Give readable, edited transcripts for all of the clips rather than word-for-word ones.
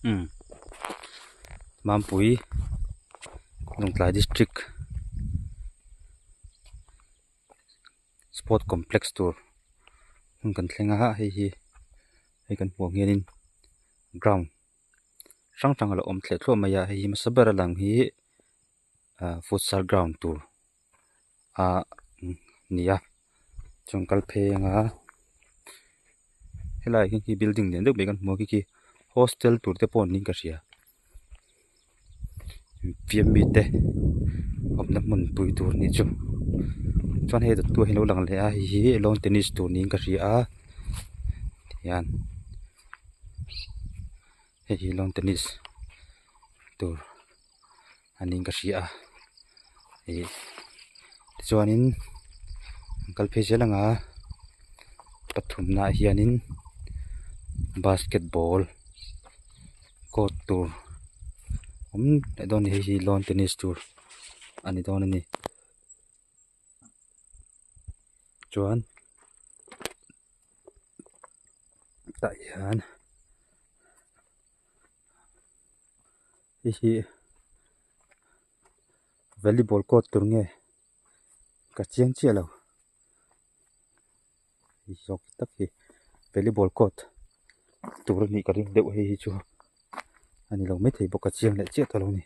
Umm Mampui Lawngtlai district sport complex tur hmun kan thleng a hei hi hei kan hmuh ang hianin ground hrang hrang a lo awm thleh thluah mai a hei hi hmasa ber a lang hi ah futsal ground tur ah ni a chuan kal phei anga helai hi khi building lian deuh mai kan hmu a khi khi hostel tur te pawh niin ka hria fiam mite awmna hmun pui tur anih chu chuan hei dawttu ah hian a lo lang leh a hei hi lawn tennis tur niin ka hria a tihian hei hi lawn tennis tur. a niin ka hria a ih tichuanin an kal phei zel ang a pathumna ah hianin basketball court tur awm leh dawn a ni hei hi lawn tennis tur a ni dawn a ni chuan tah hian. Hei hi volleyball court tur nge ka chiang chiah lo hei zawk tak hi volleyball court tur a nih ka ring deuh hei hi chu a ni lo maithei bawk a chiang leh chiah tawh lo a ni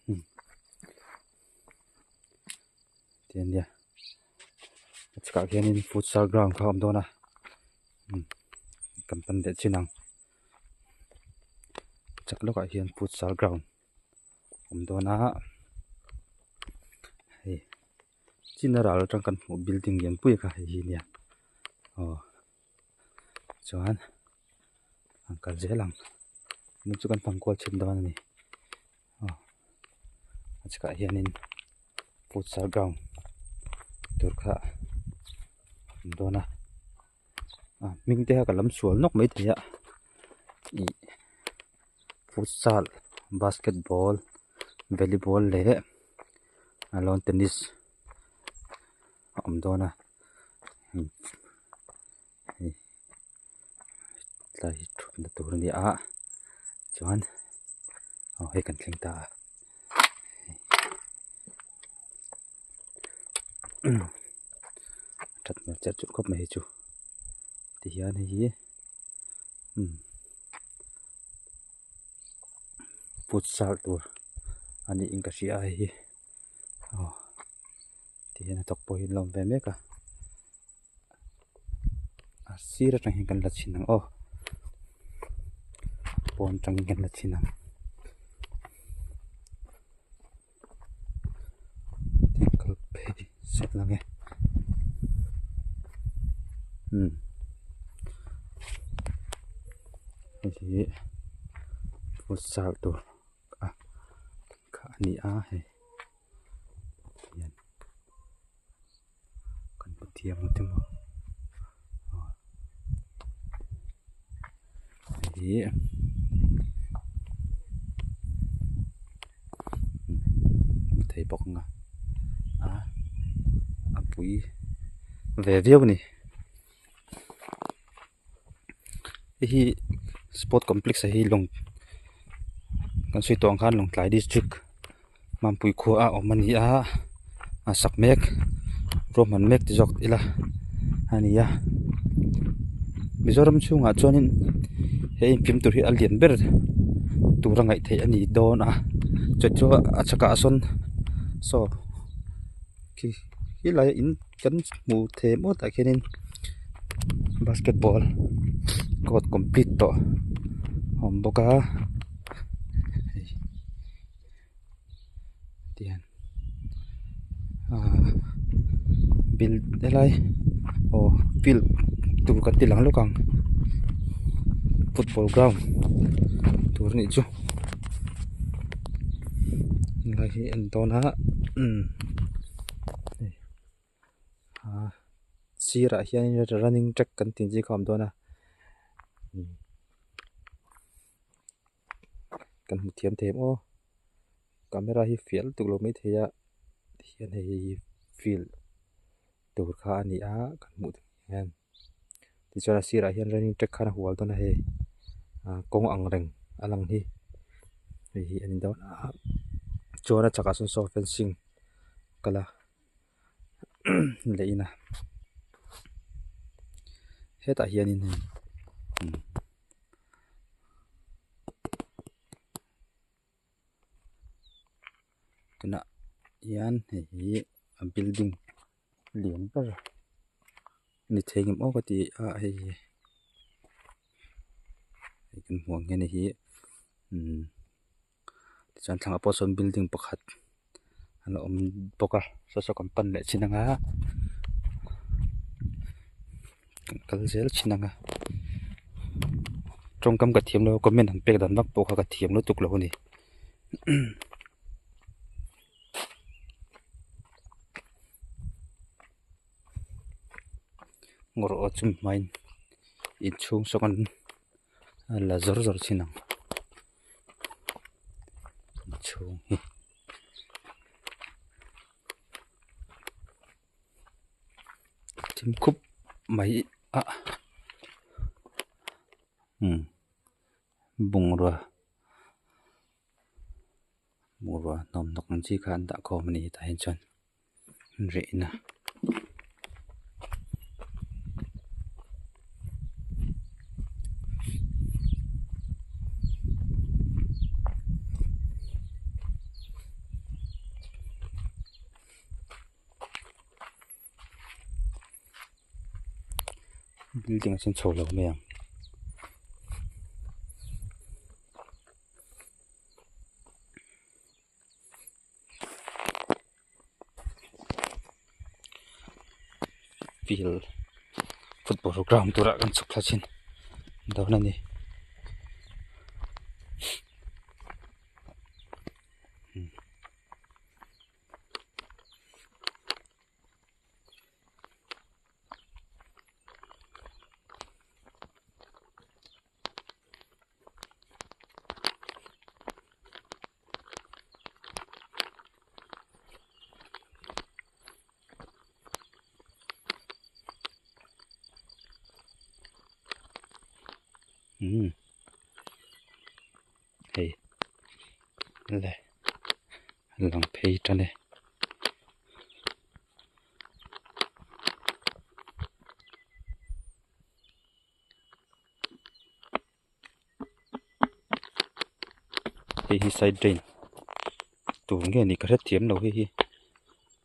umm ti a nia a chhakah khianin futsal ground kha a awm dawn a umm kan pan leh chin ang. Chak lawkah hian futsal ground awm dawn a hei china ral atang kan hmuh building lian pui kha hei hi nia aw chuan an kal zel ang hmun chu kan fang kual chhin dawn a ni aw a chhakah hianin futsal ground tur kha a awm dawn a. A hming te kha ka lam sual nawk maithei a ih futsal basketball volleyball leh lawn tennis a awm dawn a hei tlai hi thutna tur a ni a chuan aw hei kan thleng ta a. That hmel chet chut khawp mai hi chu tihian hei hi umm futsal tur a niin ka hria a hei hi aw tihian a thawk pawh hi an lo awm ve mek a a sir atang hian kan la chhin ang aw pawn atangin kan la chhin ang. Kal phei sawt lang e umm hei hi futsal tur a kha a ni a hei hian kan hmu thiam ang chu maw aw hei hi hmu thei bawk ang a a a pui ve viau a ni hei hi sport complex ah hi lawng kan sawi tawh ang khan lawngtlai district Mampui khua a awm a ni a a sak mek ruahman mek ti zawk ila a ni a Mizoram chhungah chuanin he infiam tur hi a lian ber tura ngaih theih a ni dawn a chu chu a chhakah sawn saw khi helaiah in kan hmu thei maw tah khianin basketball court complete tawh a awm bawk a hei tihian ahh bil helai aw field tur kan ti lang lawk ang football ground tur a nih chu helai hi a en dawn a umm. Ah sirah hianin running track kan tih chi kha a awm dawn a kan hmu thiam thei em aw camera hi fiah lutuk lo maithei a tihian hei hi field tur kha a ni a kan hmuh theih hian tichuan a sirah hian running track khan a hual dawn a hei ah kawng ang reng. a lang hi hei hi a ni dawn a chuan a chakah sawn saw fencing kal a leh in a hetah hianin hei umm. Tunah hian hei hi a building lian ber ni thei ngem aw ka ti a hei hi hei kan hmuh ang hian hei hi umm tichuan thlangah pawh sawn building pakhat a la awm bawk a saw saw kan pan leh chin ang a kan kal zel thin ang a tawngkam ka thiam lo a comment han pek dan vak pawh kha ka thiam lutuk lo a ni. Ngawr aw chu hmain inchhung sawn an la zawr zawr thin ang inchhung hi. Thim khup mai a umm bungrua bungrua hnawm hnawk ang chi kha an dah khawm a ni tah hian chuan rehna. Building ah chuan chho lo mai ang. Field football ground turah kan chhuk thla thin dawn a ni. Umm hei le lang phei tan e. Hei hi side drain tur nge ni ka hrethiam lo hei hi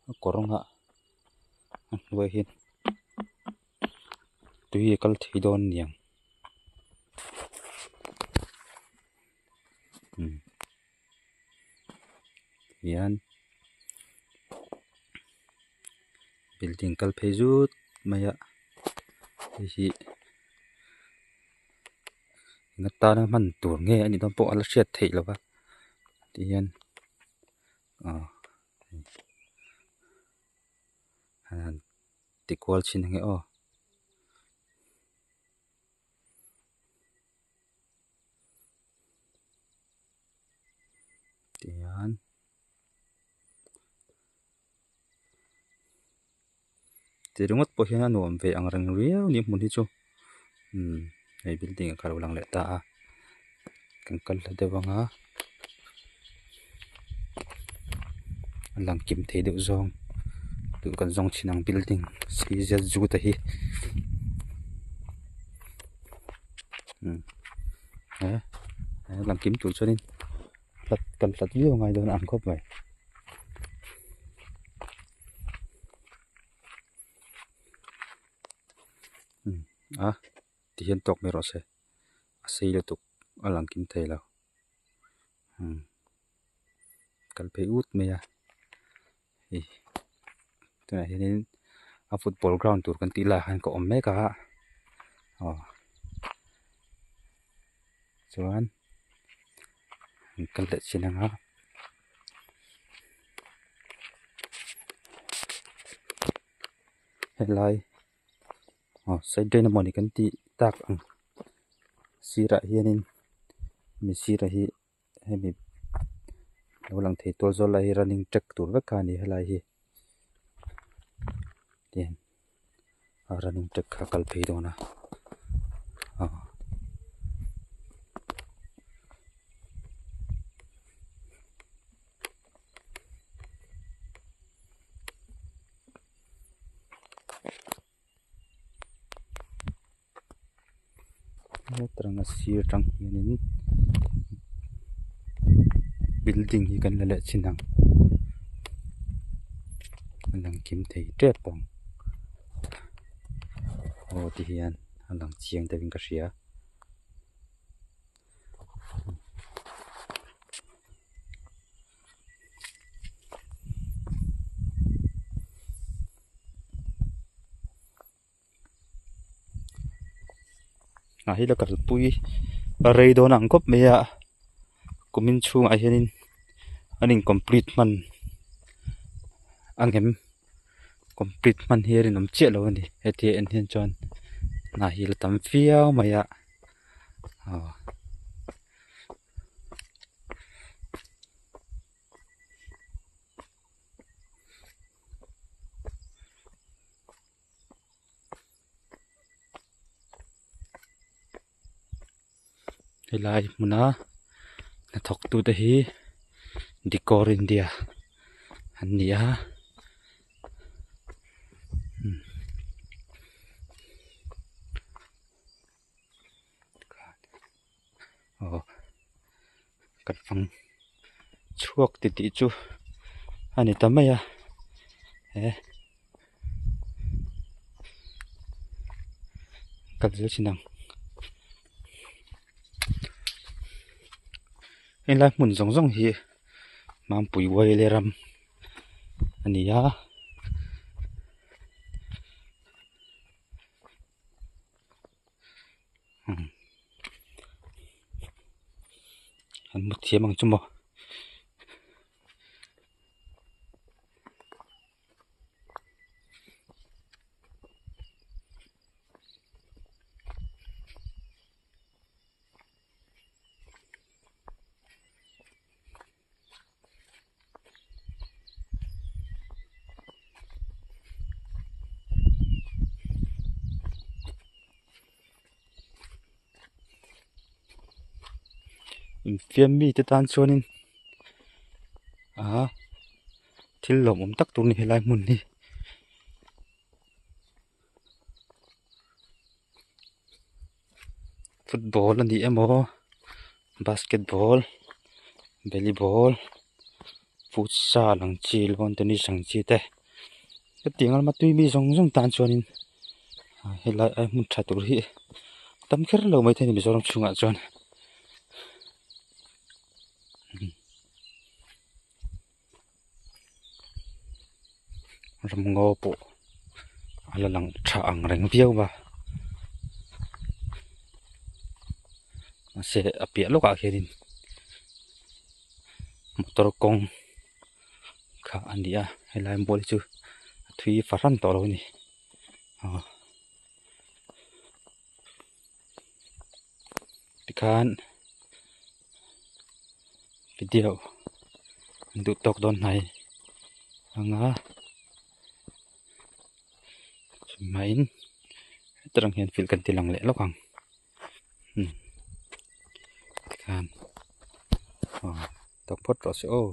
a kawr anga a hnuai hian tui a kal thei dawn aniang umm hian building kal phei zut mai a hei hi eng atana hman tur nge a nih dawn pawh a la hriat theih loh a tihian ah han ti kual chhin ang e aw. Tihian ti ringawt pawh hian a nuam ve ang reng riau ni hmun hi chu umm hei building ah kha a lo lang leh ta a kan kal hla deuh ang a a lang kim thei deuh zawng duh kan zawng thin ang building sei zet zut a hi umm he lang kim tur chuanin hlat kal hlat viau a ngai dawn a ang khawp mai. A ti hian tawk mai rawh se a sei lutuk a lang kim thei lo umm kal phei ut mai a hei tunah hianin a football ground tur kan tih laiah khan ka awm mek a aw chuan an kal leh chin ang a. Helai aw side drain emawni kan tih tak ang sirah hianin mi sirah hi hemi lo lang thei tual zawl lai hi running track tur vek kha a ni helai hi tihian a running track kha a kal phei dawn a aw. Hetranga sir atang hianin building hi kan la leh chin ang a lang kim thei tep ang aw ti hian a lang chiang deuhin ka hria. Hnah hi la kalpui a rei dawn ang khawp mai a kumin chhungah hianin an in complete hman ang em complete hman hi a rinawm chiah lo a ni hetia en hian chuan hnah hi la tam viau mai a aw. Helai hmuna hnathawk tute hi Decor India an ni a aw kan fang chhuak titih chu a ni ta mai a he kal zel chin ang helai hmun zawng zawng hi Mampui Uaile ram a ni a. An mu thiam ang chu maw. Infiam mite tan chuanin aa thil lawmawm tak tur a ni helai hmun hi. Football a ni emaw basketball volleyball futsal ang chi lawn tennis ang chi te hetiang lama tui mi zawng zawng tan chuanin helai a hmun tha tur hi tam kher lo maithei a ni Mizoram chhungah chuan. Ramngaw pawh a la lang tha ang reng viau a mahse a piah lawkah khianin motor kawng kha a ni a helai mual hi chu a thui fahran tawh lo a ni aw tikhan video an duh tawk dawn hnai anga chumaiin hetarang hian field kan ti lang leh lawk ang tikhan aw tawk phawt rawh se aw.